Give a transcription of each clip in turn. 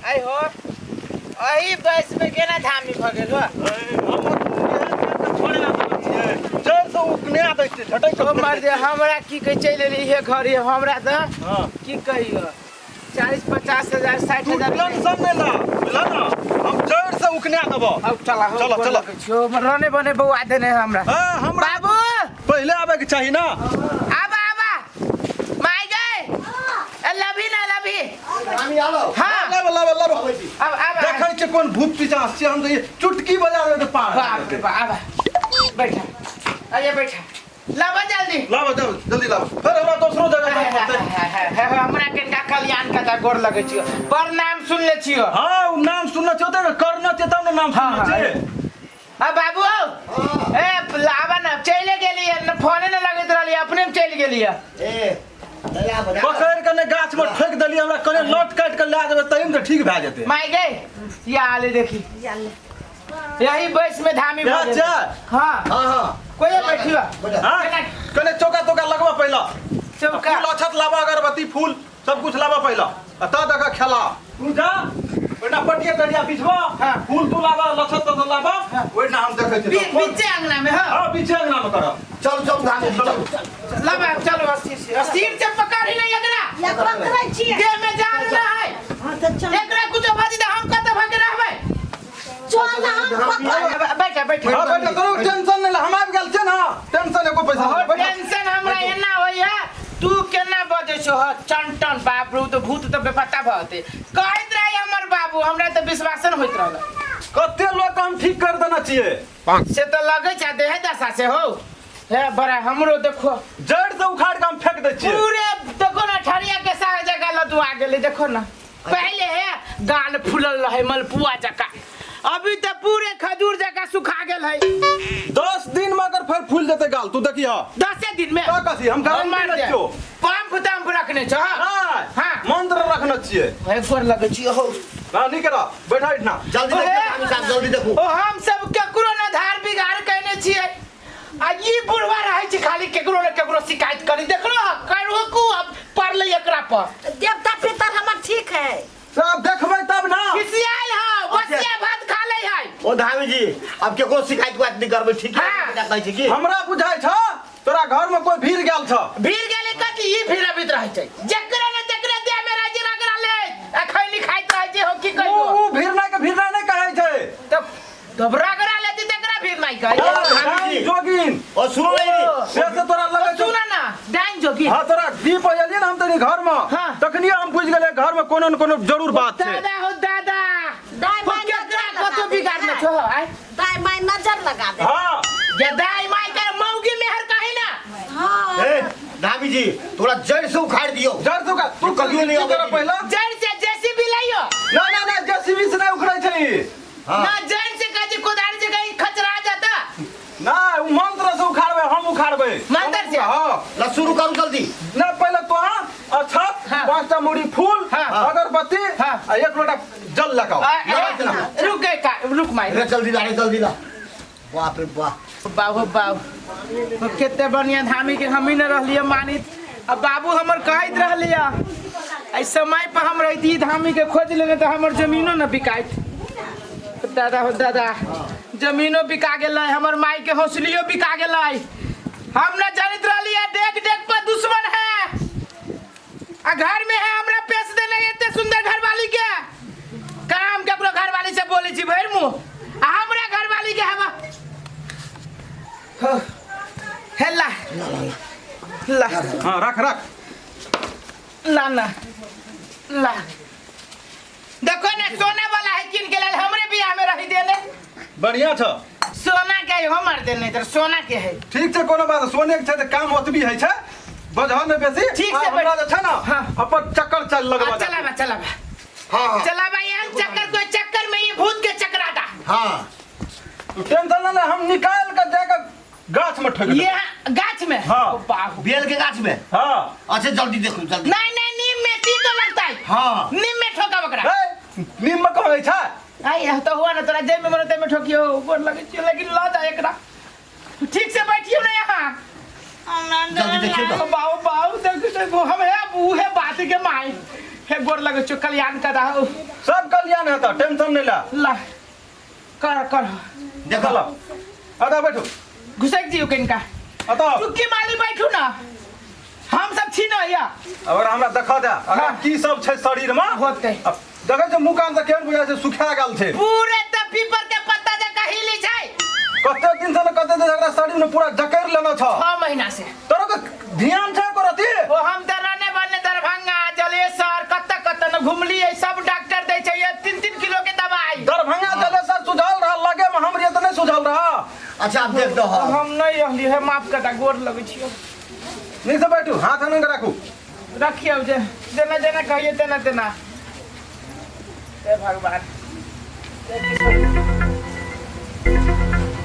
आइ हो, एही बयस में केना धामी भऽ गेल हो? जड़ से उकने दै छै, झटक ओ मर दे हमरा की कहै चलि एली हे घर ये हमरा तऽ हां की कहियो, 40-50 हजार, 60 तू हजार। टेंशन नहि ला, बुझला ना, हम जड़ से उकने देबो। अब चला हो। चलो, चलो। छियो रने बने बौआ देने है हमरा। हां, हमरा बाबू पहले आबे के चाही ना। आबा आबा माय गए, ए लभी ना लभी। हामी आलो। हां। लाबो लाबो लाबो। अब आबा। देखै छै कोन भूत पिशाच छै, हम तऽ ई चुटकी बजा देबै तऽ पार। बाप रे बाप, आबा बैठा, अरे बैठा, लाबा जल्दी। लाबो जल्दी जल्दी लाबो, फिर हमरा दोसरो जगह जाय पड़तै। हमरा कनिका कल्याण कथा गोर लगै छियो, पर नाम सुन ले छियो। हाँ, उ नाम सुनने छियो तऽ करना छै तब ने नाम हाँ, सुनने हाँ। छै। आ बाबू, ए लाबा ना, चले गेलियै न, फोने न लगैत रहलियै, अपने में चलि गेलियै। ए लगा बजा। पकड़ि के ने गाछ में ठोकि देलियै, हमरा कने लट काटि के लए जेबै तहिमे तऽ ठीक भए जेतै। माय गए या आले देखी, यही बस में धामी भऽ गेल। अच्छा। हाँ। हां हां। कोई बैठियो। बैठा। हाँ, कने चौका तौका लगबऽ पहिला। चौका। फूल अक्षत लाबऽ, अगरबत्ती फूल सब कुछ लाबऽ पहिला आ तब दऽ खेला। तू जा ओहिना पटिया तटिया बिछबऽ। हाँ। फूल तू लाबऽ, लछत तछत लाबऽ, ओहिना हम देखै छियै। बीचे अंगना में। हाँ। हाँ, बीचे अंगना में करब। चल चल धामी, चल। लाबा, चलो अस्थिर से, अस्थिर से पकड़ ही नहीं एकरा। या पकड़ै छियै। देह में जान ना है। हाँ तऽ चल। एकरा कुछो भऽ जेतै, हम कतऽ भगे रहबै? चल हम पकड़। बैठा बैठा। हाँ बैठा, तोरो टेंशन नहीं ले, हम आबि गेल छियै ना, टेंशन एको पैसा हो नहीं, बैठा। टेंशन हमरा एना होइया, तू केना बजै छौ? ह चन टन, बाप रे, उ तऽ भूत तऽ बेपत्ता भऽ जेतै कहैत रहे हमर बाबू, हमरा तऽ विश्वासे न होइत रहल। कते लोग के हम ठीक कर देने छियै। से तऽ लगै छै देहे दशा से हो हे बड़ा हमरो देखो। जड़ से उखाड़ के हम फेंक दै छियै। पूरे देखो ना, ठरिया के सारा जगह लदुआ गेलै। देखो ना, पहले हे गाल फूलल रहे मलपुआ जकाँ, अभी तऽ पूरे खजूर जकाँ सुखा गेल है। 10 दिन में अगर फिर फूल जेतै गाल, तू देखिह। 10 दिन में? का कथी हम गारंटी मार दै दे। छियौ। पंप तम्प रखने छौ? हाँ। हाँ। मंत्र रखने छियै। हे गोर लगै छियौ हो। हाँ, नीक रह, बैठा एहिठिना। जल्दी ओहे। देखू धामी साहब, जल्दी देखू। ओ हम सब केकरो न धार बिगाड़ कैने छियै आ ई बुढ़वा रहै छै खाली केकरो ने केकरो शिकायत करी। देखलो करू कु अब पड़लै एकरा पर। देवता पितर हमर ठीक है। सब देखबै तब ना। खिसियाल हौ, बसिया भात खा लै है। ओ धामी जी, अब केकरो शिकायत बात नहीं करबै, ठीक है? हाँ। बेटा कहै छै की हमरा बुझाइ छ तोरा घर में कोई भीड़ गेल छ। भीड़ गेलै कथी? ई भीड़ अबैत रहै छै, जकरा ने तकरा देह में रहै छै रगड़ा ले आ खैनी खाइत रहै छै हो की उ कहियो। उ भीड़ना के भीड़ना नहि कहै छै। तब तब रगड़ा लेती तकरा भीड़ नहीं कहै। डाइन जोगिन। ओ सुनो नहीं। से से तोरा लगै छौ। सुन ना, डाइन जोगिन। हाँ, तोरा दीप एलियै ने हम तनी घर में। हाँ। तखनिये हम बुझि गेलियै घर में कोनो न कोनो जरूर बात छै। दादा हो दादा। दाइ हो माइ केकरा नजर लगा कतो दे। बिगाड़ने छौ आय? दाइ माइ नजर लगा दे। हाँ। जे दाइ माइ के मौगी मेहर कही ना। हाँ। ए धामी जी, तोरा जड़ से उखाड़ दियो। जड़ से उखाड़ तू कहियो नहीं की अबै करऽ छी। पहिला? जड़ से जेसीबी लइयो। ना ना ना, जेसीबी से नहि उखड़ै छै ई। हाँ। ना जड़ से कहे छै कोदारी से कहीं खचरा जाता। ना, उ मंत्र से उखाड़बै, हम उखाड़बै। मंत्र से? हाँ। ला शुरू करू जल्दी। ना, पहिले तोहा अक्षत, हाँ। 5टा मुड़ी फूल, हाँ। अगरबत्ती हाँ। आ 1 लोटा जल लगाओ। आ, ए, रुक गए का, रुक माई। रे जल्दी ला, रे जल्दी ला। बाप रे बाप। बाबू बाबू, कते बढ़िया धामी के हम ही न रहलियै मानित आ बाबू हमर कहैत रहलियै एहि समय पर हम रहिती धामी के खोज लेने तऽ हमर जमीनो न बिकाइत। दादा हो दादा, जमीनो बिका गेलै, हमर माई के हौसलियो बिका गेलै। हम न जानैत रहलियै डेग डेग पर दुश्मन है आ घर में है हमरा पेश देने एते सुंदर घरवाली के। काम केकरो घरवाली से बोलै छी भरि मुँह आ हमरा घरवाली के हवा हो, हे ला ला। हाँ, रख रख। ला ना ला, देखो ना सोना वाला है किन के लाल हमरे बियाह में रही देने। बढ़िया छ। सोना के है, हमर देने तर सोना के है। ठीक छै, कोनो बात सोने के छै तऽ काम ओतबी होइ छै, बजह ने बेसी। ठीक से आ, हमरा बैठ। जे छै ना, हाँ। अपन चक्कर चल लगबा। आ, चलाबा चलाबा। हाँ हाँ। चलाबा, एहन चक्कर कोई चक्कर में ये भूत के चकराता। हाँ। तू टेंशन न ले, हम निकाल के जाके गाछ में ठोक देबै। ये गाछ में? हाँ। ओ बाबू। बेल के गाछ में? हाँ। अच्छा जल्दी देखू जल्दी। नहीं नहीं, नीम में तीन तो लगता है। हाँ। नीम में ठोका बकरा। ए, नीम में कहाँ छै? आई यह तो हुआ ना तोरा जे में मन ते में ठोकियो गोर लगे छियो, लेकिन ल जा एकरा ठीक से बैठियो ना यहाँ। जल्दी देखियो तो। बाऊ बाऊ, देखो देखो, हम है उहे बात के माई हे छै, गोर लगै छौ, कल्याण कर दहो। सब कल्याण हेतौ, टेंशन नहीं ला। ला कर कर। देखो। चलो अदा बैठू। घुसक दियौ कनिका। अतः चुक्की माली बैठू ना, हम सब छी ना या। अगर हमरा देखा दे अगर हाँ। की सब छै शरीर में होतै। अब देखै छै मुँह कान से केहन बुझाइ छै, सुखा गेल छै। पूरे त पीपर के पत्ता जकाँ हिली छै। कते दिन से न कते दिन एकरा शरीर में पूरा जकड़ लेना छ। 6 महीना से। तोरो के ध्यान छै करती? ओ हम त रहने बनने दरभंगा जलेसर कत कत न घुमलियै, सब डॉक्टर दै छै ये 3-3 किलो के दवाई। दरभंगा जलेसर सुझल रहा, लगे में हम त नहीं सुझल रहा। अच्छा अब देख दो। हम नहीं रहली है, माफ कर दा, गोर लगै छियौ। नहीं से बैठू, हाथ हनन के राखू। रखियौ जे जेना जेना कहिए तेना तेना। हे भगवान,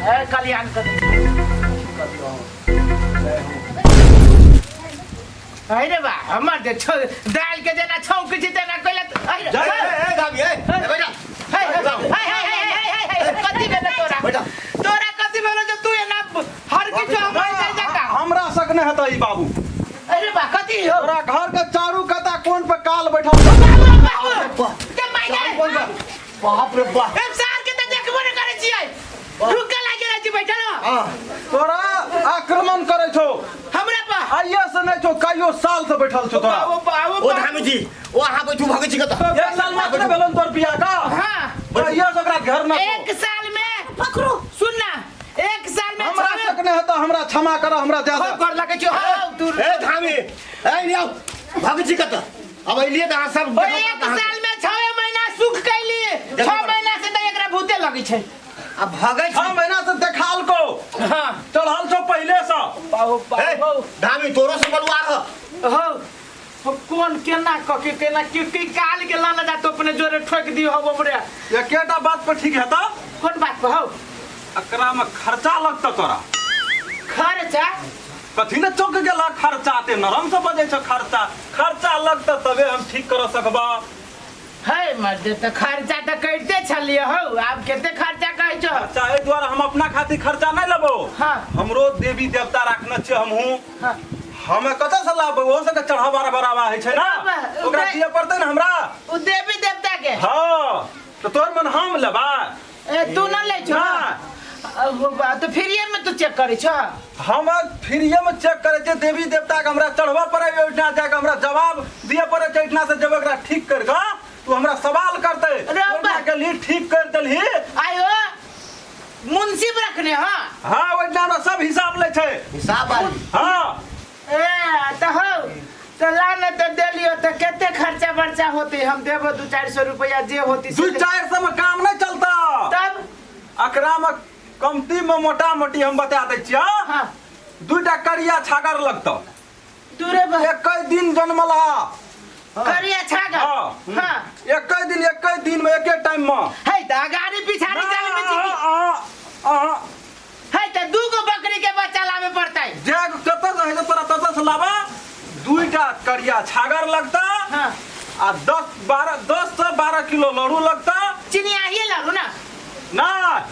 हे कल्याण कर। अरे बा हमर जे छौ दाल के जेना छौंक छी तेना कइला। अरे जा, हे ए धामी, ए ए, बैठा। हे हे हे हे हे कथी भेलो तोरा? बैठा। तोरा कथी भेलो जे तू एना हर किछु हमर जाय जका? हमरा शक नहीं हेतै ई बाबू। अरे बा कथी हो? तोरा घर के चारू कता कोन पे काल बैठल छौ। बाबू के माय गे। कोन पर? बाप रे बाप। हम सार के त देखबो न करै छियै, रुक के लागे रहै छी बैठल हो। हां तोरा आक्रमण करै छौ हमरा पर। आइए से नहीं छौ, कइयो साल से बैठल छौ तोरा। बाबू बाबू ओ धामी जी, ओ अहाँ बैठू भगै छी कतऽ? एक साल मात्र भेलन तोर बियाह का। हां आइए से ओकरा घर न छौ। 1 साल में पकड़ू। सुन ना, 1 साल में हमरा शक नहीं हेतौ, हमरा क्षमा कर, हमरा दे दे। कर लगे छौ। हां तू ए धामी, ए नि आउ भगै छी कतऽ? अब अइलिए तऽ अहाँ सब ओ 1 साल में 6 महीना सुख कैली, 6 महीना से त एकरा भूते लगै छै। अब भगै छी। 6 महीना से देखाल को। हां चढ़ल छौ पहिले से। बाबू ए बाबू धामी, तोरो से बलुआ रह। हो हम कोन केना क के केना की की काल के लाना जा तो अपने जोरे ठोक दियो हो हमरे। एकेटा बात पर ठीक हेतौ? कोन बात पर हो? एकरा में खर्चा लगतौ तोरा। खर्चा? कथी ने चौक गेला खर्चा, ते नरम से बजै छौ खर्चा। खर्चा लगतौ तबे हम ठीक कर सकबा। है मर्द त खर्चा त करिते छलियै हौ, आब कते खर्चा कहै छौ? खर्चा एहि दुआरे हम अपना खातिर खर्चा नहीं लेबो। हाँ। हमरो देवी देवता रखने छियै हमहूँ। हाँ। हमे कतऽ से लाबबै? ओहो सबके चढ़ावा बराबा होइ छै ना, ओकरा दिअ पड़तै ने हमरा। उ देवी देवता के? हाँ, तऽ तोहर मन हम लेबै? ए तू न लै छौ? ना। तो फ्रीए में तू चेक करै छौ? हम फ्रीए में चेक करै छियै। देवी देवता के हमरा चढ़बऽ पड़ै, ओहिठिना जाके हमरा जवाब दिअ पड़ै छै। एहिठिना से जब एकरा ठीक करि कऽ तू हमरा सवाल करतै, ओहिठिना के लिए ठीक कर देलही। आयो मुंशी रखने। हाँ हाँ, ओहिठिना हमरा सब हिसाब लै छै। हिसाब वाली। हाँ। ए त हौ त ला न त देलियो त कते खर्चा बर्चा होते? हम देबो 200-400 रुपया जे होती। 200-400 में काम नहीं चलता। तब एकरा में कमती में मोटा मोटी हम बता दै छियै। हाँ। 2टा करिया छागर लगतौ। दूरे बा। 21 दिन जन्मला। करिया छागर? हाँ। हाँ। 21 दिन में एके टाइम में। है त अगाड़ी पिछाड़ी चल में छी। है त 2 गो बकरी के बच्चा लावे पड़तै। जे कतऽ से हेतौ तोरा ततऽ से लाबा। 2टा करिया छागर लगता। हाँ। आ 10 से 12 किलो लड़ू लगता। चिनियाही लड़ू ना? ना।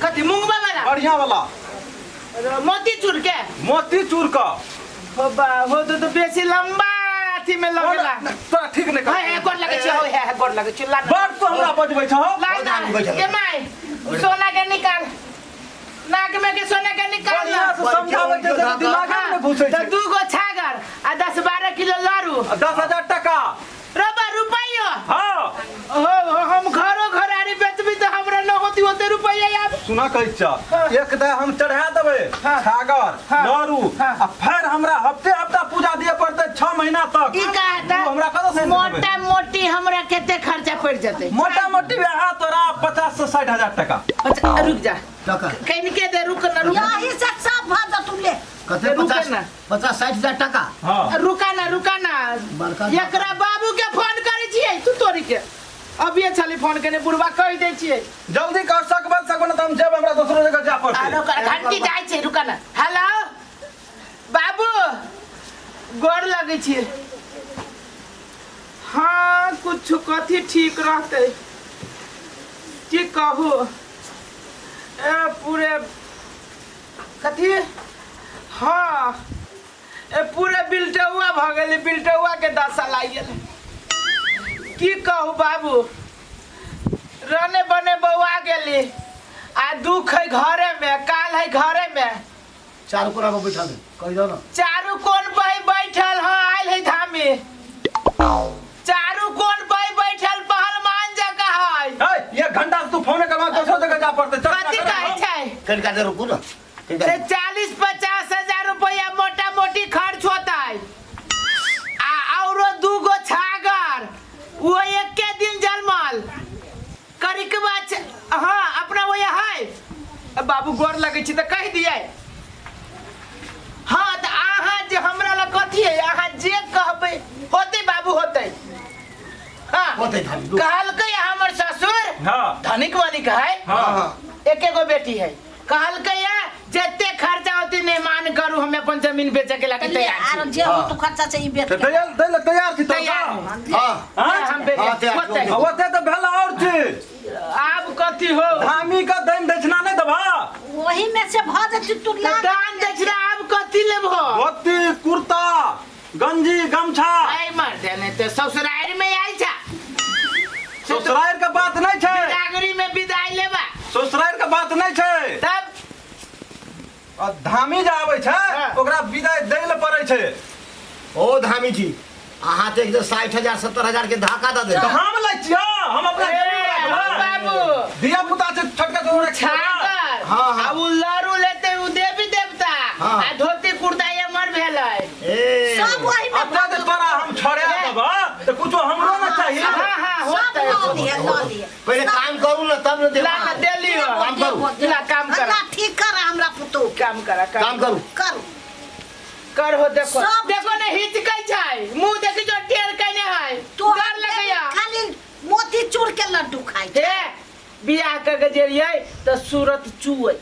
कथी मूंगबा वाला? बढ़िया वाला। मोतीचूर के? मोतीचूर का। हो बा हो तो बेसी लंबा अथी में लगेला। तोरा ठीक नहीं कर। हे गोर लगै छै, हे हे गोर लगै छै। ला बड़ तो हमरा बजबै छौ। ला ना के my सोना के निकाल, नाक में के सोना के निकाल। बढ़िया से समझाबै छै से दिमाग में नहि घुसै त छै। 2 गो छागर आ 10-12 किलो लारू। 10,000 टका। रबा रुपैया? हाँ। हो हम घरो घरारी बेचबी त हमरा न होती होते रुपैया आब। सुना कहै छ, एक दा हम चढ़ा देबै छागर लड़ू आ फेर हमरा हफ्ते हफ्ता पूजा दिए पड़तै 6 महीना तक। की कहता? हमरा कतऽ से मोटा मोटी हमरा कते खर्चा पड़ जतै? मोटा मोटी वएह तोरा 50 से 60 हजार टका। अच्छा रुक जा, टका कनिके दे, रुक ना रुक। यही से सब भ जतू ले। कते? रुके ना। 50-60 हजार टका। हाँ। रुका ना रुका ना, एकरा बाबू के फोन करै छियै तू तोरी के। अभिये छली फोन केने बुढ़वा कहि दै छियै। जल्दी कर सकबे सकबे ना त हम जेब, हमरा दोसरो जगह जा पड़तै। आ ओकर घंटी जाइ छै, रुका ना। हेलो बाबू, गोर लगै छियै। हाँ कुछ कथी ठीक रहतै की कहू? ए पूरे कथी? हाँ ए पूरे बिलटौआ भऽ गेलै, बिलटौआ के दशा लागि गेलै। की कहू बाबू, रने बने बौआ गेली आ दुख है घरे में, काल है घरे में। चारू कोना पर बैठल है, कहि दो ना। चारू कोन पर बैठल। हाँ, आयल है धामी, चारू कोन पर बैठल पहलवान जकाँ है। ए, एक घंटा से तू फोन करवा, दोसर जगह जा पड़ते। चल। कथी कहै छै? कनिका देर रुकू ना, कनिका। से 40-50 हजार रुपया मोटा मोटी खर्च होता है आ औरो दूगो छागर, वो एके दिन जन्मल करिकबा। हाँ, अपना वो है बाबू, गोर लगै छी तऽ कहि दियै। हाँ, तऽ अहाँ जे हमरा लग कथी है, अहाँ जे कहबै होतै बाबू, होतै। हाँ। होतै धामी, रुक। कहलकै हमर ससुर, धनिक वाली है। हाँ। एके गो बेटी है। कहलकै या जते खर्चा होती नेमान करू, हम अपन जमीन बेचे के लागे तैयार आरो छी। जे हो तू खर्चा छै ई बेच तऽ के। तैयार दै लए तैयार छी तो? तैयार है। हाँ। हाँ? हम बेचे। हाँ, तैयार होतै। छी। ओते तऽ भेल और चीज। आब कथी हो? धामी के दान दक्षिणा नहि देबह? ओही में से भऽ जेतै तू तऽ ला। दान दक्षिणा आब कथी लेबहो? धोती, कुर्ता, गंजी, गमछा। ऐ मर देने ते ससुरारि में आयल छा। ससुरारि के बात नहि छै। बिदागरी में विदाई लेबा। ससुरारि के बात नहि छै। तब? आ धामी जे आबै छै, ओकरा विदाई दै लए पड़ै छै। ओ धामी जी, अहाँ तऽ एकदम 60 हजार 70 हजार के धाका दऽ देब। तऽ हम लै छियै, हम अपना ए, जेबी हो राखबै। बाबू। धिया पुता छै छोटका, तऽ ओकरा खिलेबै। छागर हाँ, हाँ। आ उ लड़ू लेते उ देवी देवता हाँ। आ धोती कुर्ता एमर भेलै। ए। सब वही में। अच्छा, जे तोरा हम छोड़ा देबह तऽ कुछो हमरो ने चाही। हाँ हाँ सब होतै। लऽ लिहे, लऽ लिहे। पहिले काम करू ने, तब ने देब। ला ना, देलियो। काम करू। ला, काम कर। ला, ठीक कर हमरा पुतोह। काम करा। काम करू। करू। कर हो, देखो। सब देखो ने, हिचकै छै, मुंह देखी जो टेढ़ कने है। तो डर लगैया। खाली मोती चूर के लड्डू खाइ छै। हे, बियाह के गेलियै तऽ सूरत चुए।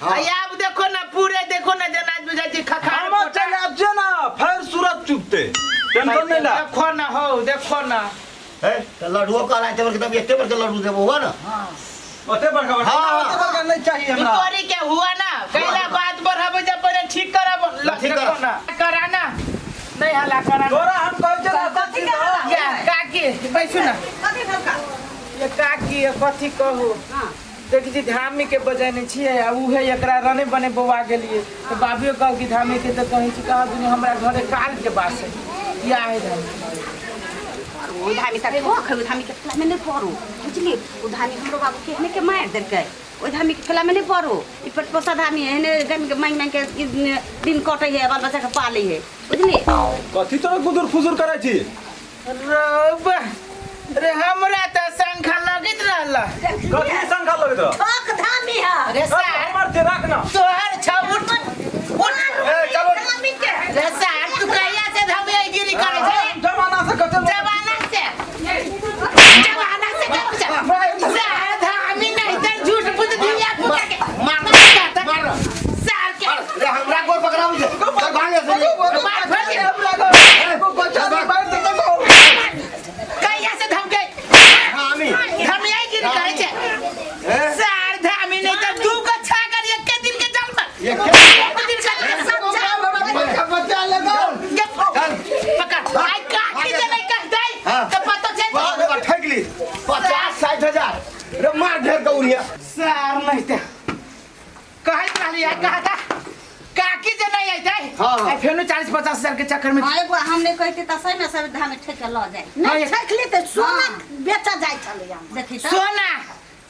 हाँ। आ आब देखो ना, पूरे देखो ना, जेना बुझाइ छै खखार। हम चलि आब छियै ने, फेर सूरत चुपते, टेंशन नहि ला। देखो ना हो, देखो ना। हे, तऽ लड्डुओ कहला एते बड़के, तब एते बड़के लड्डू देबो हुआ ना। ओते बड़का बड़का हाँ। ओते बड़का नहीं चाहिए हमरा। तोरी के हुआ ना, कैला बात बढ़ाबे जब पहले ठीक करब। ठीक देखो करब। ना, कराना नहीं, हला कराना। तोरा हम कहै छियै रास्ता कथी के हला? या काकी, बैसू ना। कथी भेलका? ये काकी, ये कथी कहू। हाँ। देखी छी, धामी के बजेने छियै आ उहे एकरा रने बने बौआ गेलियै तऽ बाबुए कहल कि धामी के तऽ कहै छी कहाँ दुनिया हमरा घरे काल के बास है या है धामी। ओ धामी तऽ ठोक है, ओ धामी के ठेला में नहीं पड़ो, बुझलिए? ओ धामी हमरो बाबू के एहने के मारि देलकै। ओहि धामी के ठेला में नहीं पड़ो। ई पटपोसा धामी एहने धामी के मांगि मांगि के ई दिन कटै है, बाल बच्चा के पालै है, बुझलिए? कथी तोरा गुदुर फुजुर करै छी? रौबा रे, हमरा तऽ शंखा लगैत रहल। कथी शंखा लगैत रह? ठोक धामी है। रे सार। हमर छै, राख ना। तोहर छौ, उठ उठ। ए, चलो। धामी के। रे सार, तू कहिया से धामी गिरी करै छै? जमाना से कते लोग- जमाना से, जमाना से कर सार, धामी नहीं तर झूठ फूट दिया पुता के मार, मार मार। सार के। रे, हमरा गोर पकड़ाबै छै, चल भागे से। मार फेंक। कहिया से धमके? धामी। धामी आई गिरी करै छै। ए? सार, धामी नहीं तर दू को छागर एके दिन के जन्म, एके एक दिन का बच्चा लगाओ। चल। पकड़, आई काकी जलै कहतै हाँ। तऽ पतो चल। बाप रे बाप, ठकि ली 50-60 हजार रे, मार ढेर गौरिया। सार नहीं ते कहैत रहली आ कहता काकी जे नहीं अइतै। हाँ, हाँ। आ फेनो 40-50 हजार के चक्कर में। हाँ, एगो हम नहीं कहते तऽ सही में सब धामी ठेक के लऽ जाए। नहीं ठकली तऽ सोना बेचा जाइ छलै हम। देखी तऽ। सोना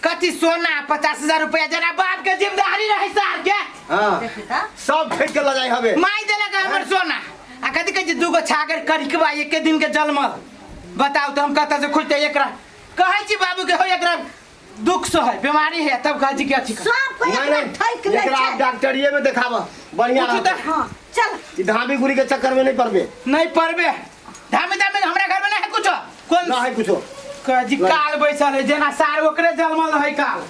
कथी? सोना 50 हजार रुपया जना बाप के जिम्मेदारी रहे सार के। हाँ। देखी तऽ। सब फेंक के लऽ जाइ हवे। माई देलक हमर सोना आ कथी कहै छै, दूगो छागर करिकबा एके दिन के जलमल। बताउ तऽ हम कतऽ से खोजते एकरा? कहै छी बाबू के हो, एकरा दुख सो है, बीमारी है, तब कहै छी कि अथी कर। सब कोई नहीं एकरा नहीं ठकि लै एकरा आप छै। डॉक्टरिये में देखाबऽ बढ़िया पूछू रहतै। तऽ। हाँ, चल। ई धामी गुरी के चक्कर में नहीं पड़बे। नहीं पड़बे धामी धामी, हमरा घर में नहीं है कुछो कौन। ना है कुछो। कहै छी काल बैसल है जेना सार ओकरे जलमल है काल।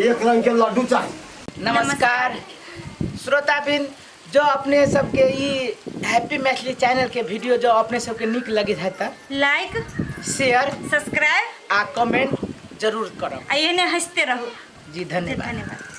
एक रंग के लड्डू चाही। नमस्कार श्रोताबिन, जो अपने सबके ई हैप्पी मैथिली चैनल के वीडियो जो अपने सबके नीक लगैत है तऽ लाइक, शेयर, सब्सक्राइब आ कमेंट जरूर करब। आ एहने हँसते रहू। जी, धन्यवाद। धन्यवाद।